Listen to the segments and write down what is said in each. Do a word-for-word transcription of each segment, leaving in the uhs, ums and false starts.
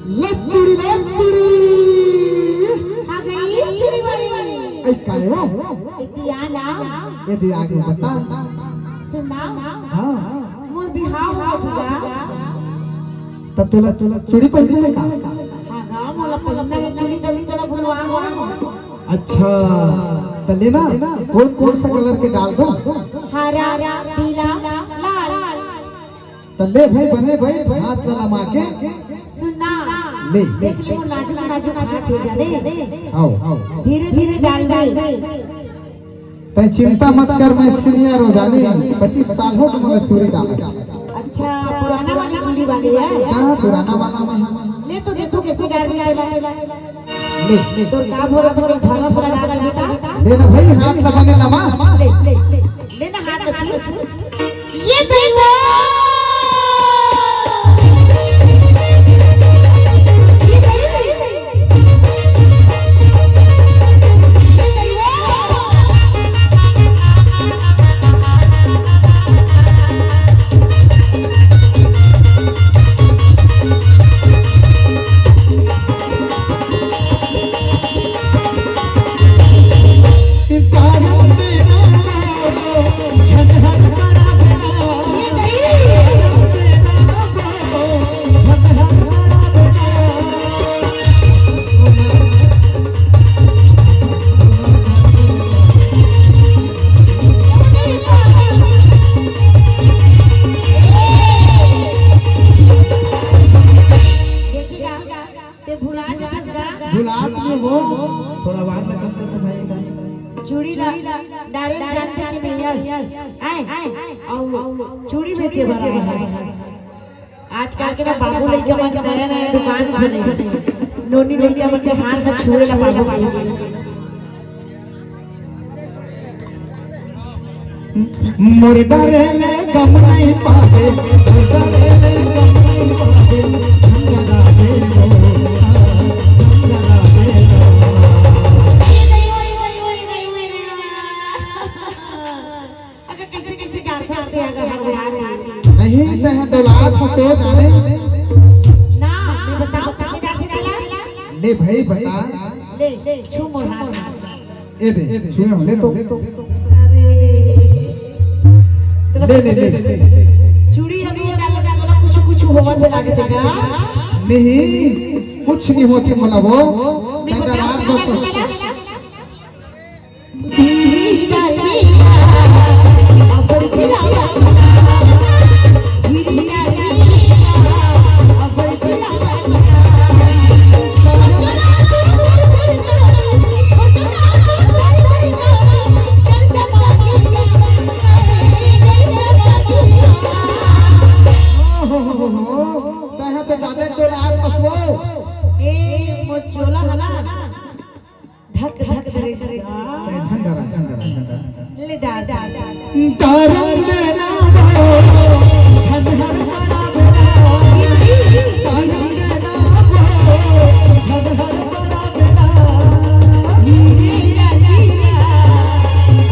लचुड़ी, लचुड़ी। आ गई चुड़ी बड़ी। ऐ काय हो? इतिया ना। ये दिया के बता। सुना। हाँ। मोर बिहाव होत गा। त तोला, तोला चूड़ी पहिनना हे का? हाँ गा, मोला पहिनना हे चूड़ी, तभी तोला बुलवा हो। अच्छा, त लेना, कौन कौन सा कलर के डाल दो? हरा, पीला, लाल। त ले भाई, बने भाई, हाथ ला लमा के। सुना। ले। देख ले, वो नाजुक नाजुक हाथ हे जाने। हव। धीरे धीरे डालबे। तैं चिंता मत कर, मैं सीनियर हो जाने, पच्चीस साल हो गए मोला चूड़ी डालत। अच्छा, पुराना वाली चूड़ी वाली है? हाँ, पुराना वाला में है। ले तो देखो कैसे डाल रही है। ले, ले। तोर का भरोसा, कोई भरोसा लगा ले बेटा। ले ना भाई, हाथ लगाने लमा। ले, ले, ले। ले ना, हाथ छू। ये देखो। देखिए, ते भुला जास गा। भुलात में हो, थोड़ा बात ना कम कर तो भाई का। चूड़ी ला, डायरेक्ट जानते ची नहीं यस। आए, आए, आओ, चूड़ी बेचे बरा है। आजकल के ना बाबू लइका मन नया नया दुकान खोले। नोनी लइका मन के हाथ ना छुए ला बाबू लइका। मोर डरे ले गम नहीं पावे, मोर डरे ले गम नहीं पावे, हम जगा दे लो, हम जगा दे लो। अगर कैसे कैसे गाते आते अगर हम यहाँ के। नहीं, तैं डोलात हो तो जाने। ना, मैं बताओ कैसे गाते तेला? ले भाई बता। ले, ले, छू मोर हाथ। ए दे, छुए हो, ले तो। अरे। ले, ले, ले, ले, ले। चूड़ी अभी डालो, डालो, कुछ, कुछ होवत लागे तेला। नहीं, कुछ नहीं होती मोला वो। मैं तैं बता, रात बता, बस बता, बता। तैं तो जादे डोलात हस वो। ए, मोर चोला हला। धक धक धक धक। झंडा, झंडा, झंडा। ले डाल, डाल, डाल। दारम देना वो, झंझर बड़ा बेटा। दारम देना वो, झंझर बड़ा बेटा। हीरा, हीरा,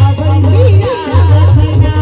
अब हीरा, हीरा।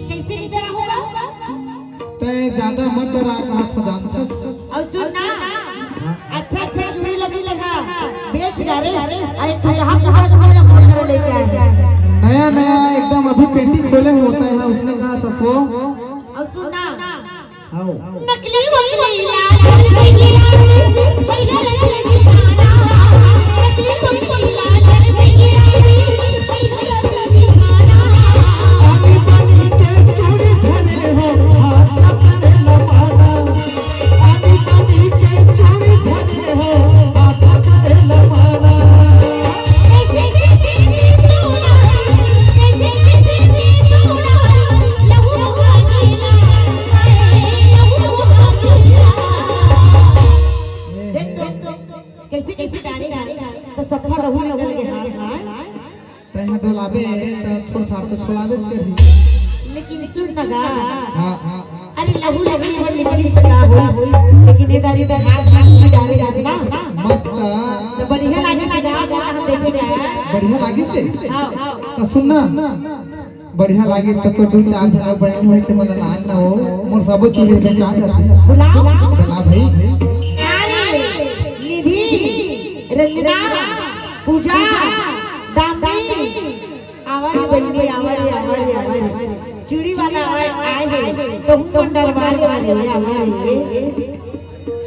कैसे की तरह होगा? तैं ज्यादा मत डरा, कहा तो जानथस। अउ सुन ना, अच्छा अच्छा चूड़ी लगी लगा, बेच डारे, अरे तू यहाँ पूरा चूड़ी लगा कर लेके आए हैं। नया नया एकदम अभी पेटी खोले होता है, उसने कहा था सो। अउ सुन ना, हाँ। नकली वकली लाल, नकली वकली लाल, नकली वकली लाल। कैसे कैसे गाने गाने तो सफा लहू निकल गए। फुलावेच करही। लेकिन सुन ना गा। हाँ, हाँ। अरे लहू लगी और निकलिस त का होइस? लेकिन ये दारी दारी हाथ हाथ में डाले जाते ना। मस्त। तो बढ़िया लागे से गा, गा हम देखे गा। बढ़िया लागे से? हाँ, हाँ। तो सुन ना। बढ़िया लागे त तो दू चार झन बहन होई त मन लान ना हो। मोर सबो चूड़ी बेचा जाती। बुलाओ। बुला भाई। अरे निधि, रंजना, पूजा, दामिनी, आवा रे बहिनी, आवा रे, आवा रे, आवा रे। चूड़ी वाला आए, आए हे। तो हम कौन डरवा ले वाले, आवा रे।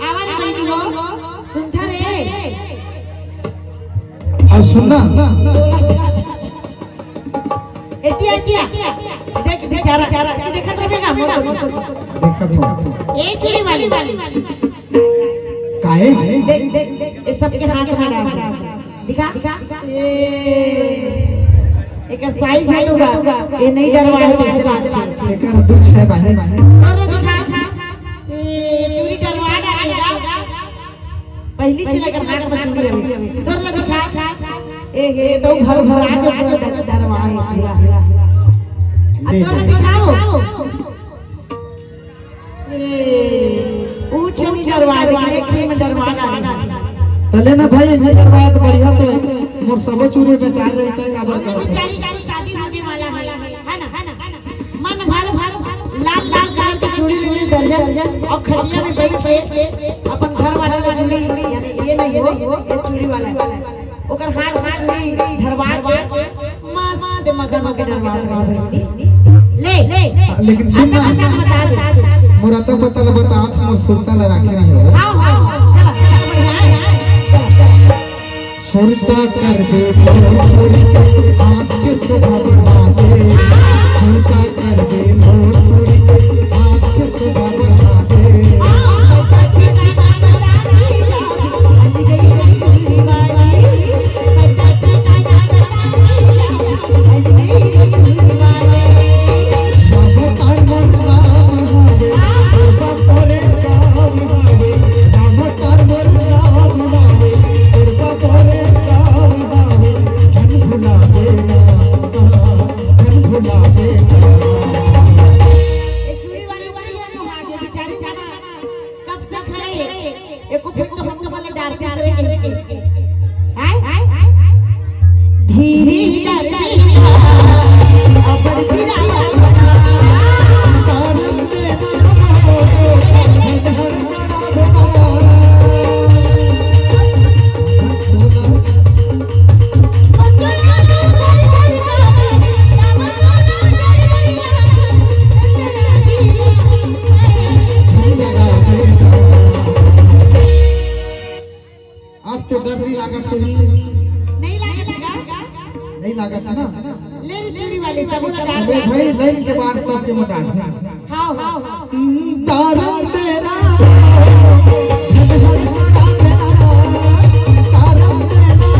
आवा रे बहिनी हो, सुनथा रे। अउ सुन ना। एतिया, एतिया। देख, बेचारा, बेचारा, देखत रहे का? मोर को, मोर को। देखत हो। ए चूड़ी वाली। काहे? देख, देख, देख, ये सबके हाथ में डाल। दिखा, दिखा। ए, एकर size है तो बा। ये नहीं डरवा है, कैसे बात है? एकर दू छह बाहे। तोर दिखा। ए, चूड़ी डरवा डालेगा। पहली चला के हाथ में चूड़ी रहे। तोर दिखा। ए, हे, तो भर भरा के पूरा डर-, डरवा है, पूरा। आ तोर दिखाओ। ए, ऊ छनी डरवा दे, एक छनी में डरवा ना दे। तले ना भाई, मैं डरवाए तो बढ़िया तो है। मोर सबो चूड़ी बेचा जाई, तय काबर करत है? बेचारी की शादी होने वाला है, है ना, है ना, है ना? मन भर भर लाल लाल कलर की चूड़ी, चूड़ी दर्जन और खटिया में बैठ के अपन घर वाला ला चूड़ी, यानी ये नहीं हो, ये चूड़ी वाला है। ओकर हाथ में चूड़ी धरवा के मस्त से मगन होके डरवा दे बहिनी। ले, ले। हाँ, लेकिन सुन ना, अतक, अतक बता दे। मोर अतक पता ल बता, मोर सुरता ल राखे नहीं हो। हाँ, हाँ, हाँ, चला, चला, बढ़िया है। चला, चला। सुरता कर दे, आँख के शोभा बढ़ा दे। सुरता कर दे, आँख के शोभा बढ़ा दे। ए चूड़ी वाली बड़ी है, तो आगे बेचारी जाना। कब से खड़े हैं? एको फूल तो हमको वाला डालते रहे के। आय? धीरे ही डाल, अबर बिना अब तो डर नहीं लागत होही। नहीं लागत का? नहीं लागत है ना? ले रे चूड़ी वाले, सब लगा ले दे। भाई, लाइन के बाहर सबके मोटा। हाँ, हाँ, हाँ। तारन तेरा, तारन तेरा,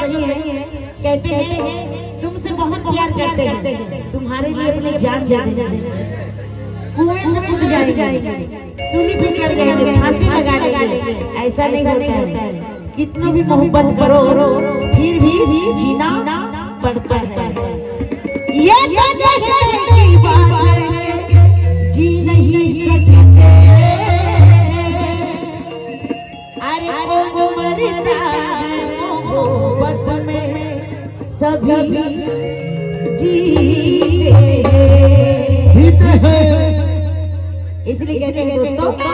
नहीं है। कहते हैं, तुमसे बहुत प्यार करते हैं, तुम्हारे लिए अपनी जान दे देंगे। कुएं में कूद जाएंगे, सूली पे चढ़ जाएंगे, फांसी लगा लेंगे। ऐसा नहीं होता है। कितना भी मोहब्बत करो, फिर भी जीना पड़ता है। ये तो कहने की बात है, जी नहीं सकते। अरे वो मरता है मोहब्बत में, सभी जीते हैं। जीते हैं। इसलिए कहते हैं दोस्तों,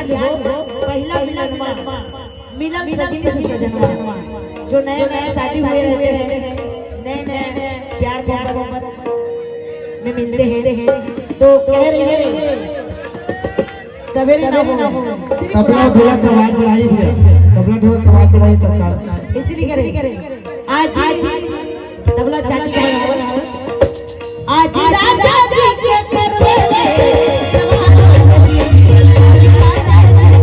आज हो पहिला मिलनवा, मिलन सजिन सजिन सजनवा। जो नए नए शादी हुए रहते हैं, नए नए प्यार मोहब्बत में मिलते हैं, तो कह रही है, सवेरे ना हो। तबला ढोलक का आवाज बढ़ाई भैया, तबला ढोलक का आवाज बढ़ाई सरकार। इसलिए करें, आज, आज तबला चाटी चाहे हो। आज राजा जी के करवे में जवान हो गई। आज राजा जी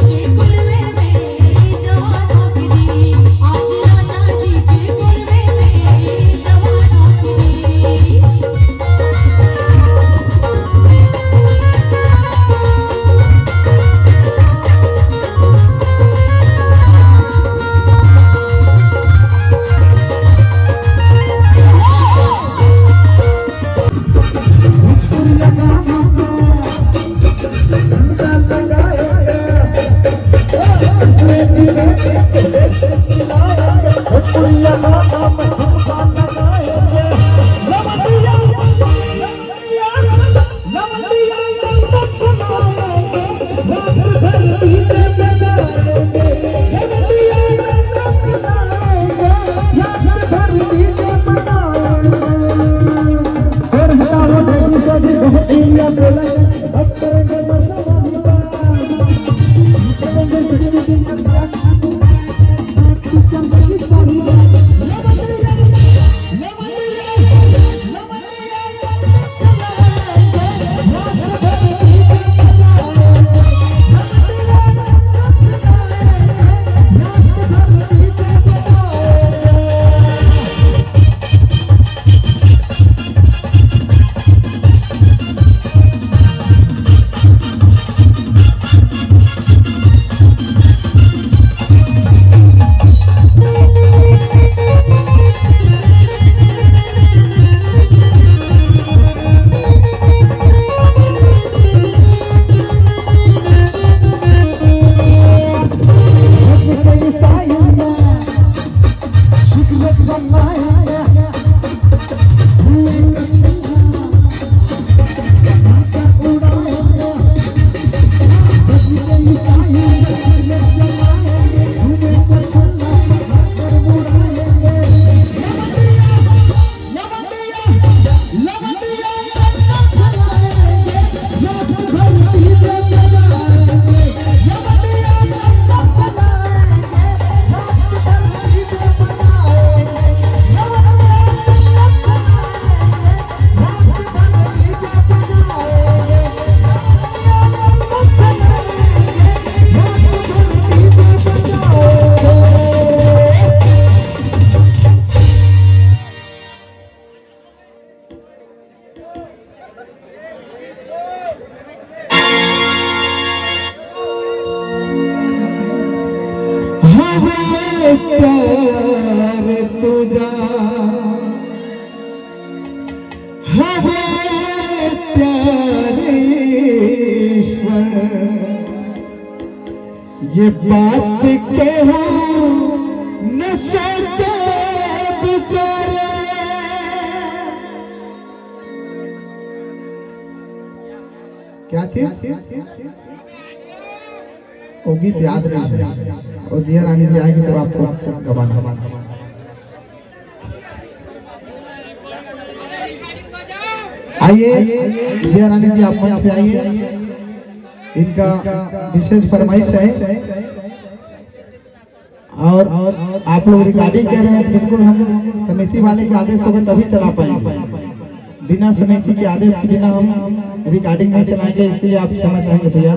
के करवे में जवान हो गई। आज राजा जी के करवे में जवान हो गई। प्यार पूजा हवे प्यार ईश्वर, ये बात केहू न सोचे बिचारे। क्या चीज? वो गीत याद नहीं है। वो दिया रानी जी आएगी तो आपको गवाना। आइए, दिया रानी जी, आप मंच पे आइए। इनका विशेष फरमाइश है। और आप लोग रिकॉर्डिंग कर रहे हैं, तो बिल्कुल हम समिति वाले के आदेश होगा तभी चला पाएंगे। बिना समिति के आदेश के बिना हम रिकॉर्डिंग नहीं चलाएंगे, इसलिए आप क्षमा चाहेंगे भैया।